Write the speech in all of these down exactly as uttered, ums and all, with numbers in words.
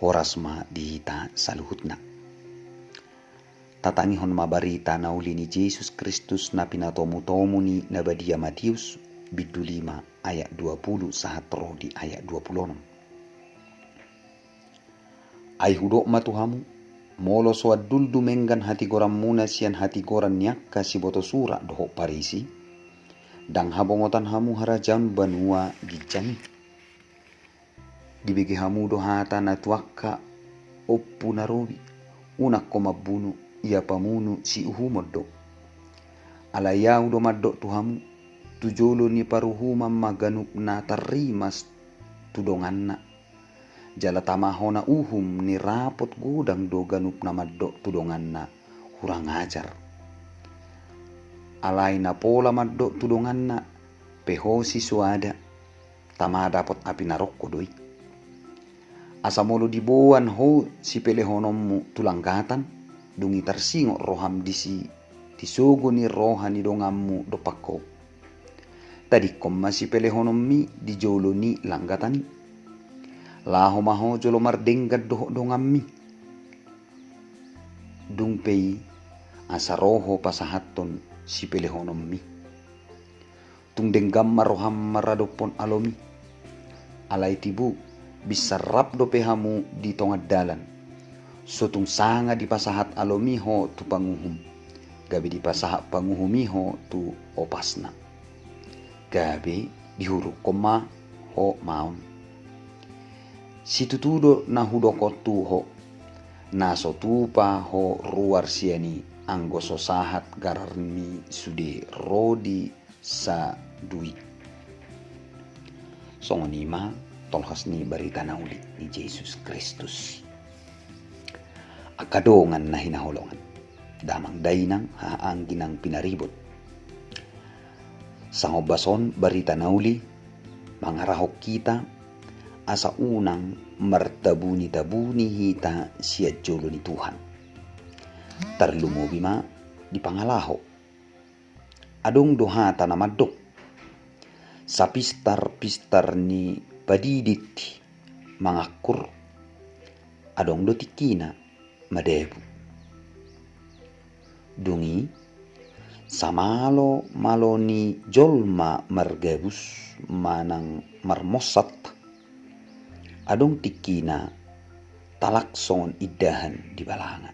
Horas ma di hita saluhutna. Tatangihon ma barita na uli ni Jesus Kristus na pinatomutomu ni na badia Matius, bindu lima ayat dua pulu sahat ro di ayat dua pulu onom. Ai hudok ma tu hamu, molo so andul dumenggan hatigoranmuna sian hatigoran ni angka siboto sura dohot Parisi, ndang habongotan hamu harajaon banua ginjang i. Dibege hamu do hata na tu angka ompu na robi, unang ho mambunu, ia pamunu siuhumon do. Alai ahu do mandok tu hamu, tu jolo ni paruhuman ma ganup na tarrimas tu donganna. Jala tama hona uhum ni rapot godang do ganup na mandok tu donganna, hurang ajar. Alai na pola mandok tu donganna, pe ho sisoada, tama dapot api narokko do i. Asa molo diboan ho sipelehononmu tu langgatan, dung i tarsingot roham disi di sogo ni roha ni donganmu dompak ho. Tadingkon ma sipelehononmi di jolo ni langgatan i. Laho ma ho jolo mardenggan dohot donganmi. Dung pe i, asa ro ho pasahathon sipelehononmi. Tung denggan ma roham maradophon alomi. Alai tibu, binsar rap dope hamu di tonga dalan. So tung sanga dipasahat alomi ho tu panguhum, gabe dipasahat panguhum i ho tu opasna. Gabe dihurungkon ma ho maon. Situtu do na hudok on tu ho, na so tupa ho ruar sian i, anggo so sahat gararmi sude ro di sadui. Songon i ma tolhas ni barita na uli ni Jesus Kristus. Angka dongan na hinaholongan, damang dainang, haha anggi nang pinaribot. Sangombas on barita na uli mangarahon hita asa unang martabuni-tabuni hita sian jolo ni Tuhan. Tarlumobi ma di pangalaho. Adong do hata na mandok, sapistar-pistar ni padidit mangangkur, adong do tingkina madabu. Dung i, samalo-malo ni jolma margabus manang marmonsat, adong tingkina talak songon indahan di balanga.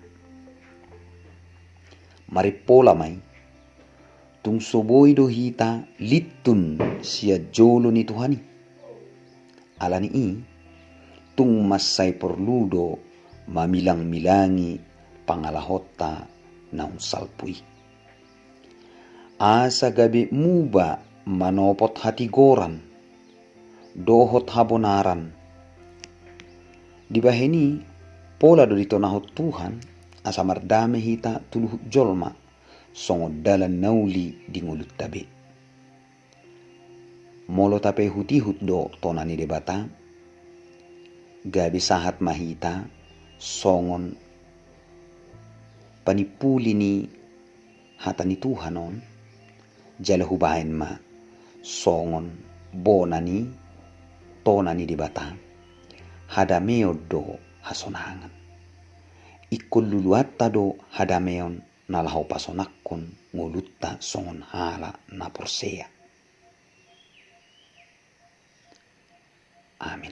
Marimpola ma i, tung so boi do hita lintun sian jolo ni Tuhan i. Ala ni i, tung mansai porlu do mamilang-milangi pangalahonta naung salpu i. Asa gabe muba manopot hatigoran dohot habonaran. Dibahen i, pola do ditonahon Tuhan asa mardame hita tu luhut jolma, songon dalan na uli di ngolunta be. Molo tapaihut-ihut do tona ni Debata, gabe sahat ma hita songon panimpuli ni hata ni Tuhan on, jala hubahen ma songon bona ni tona ni Debata, hadameon do hasonangan. Ingkon luluanta do hadameon na laho pasonangkon ngolunta songon halak na porsea. Amin.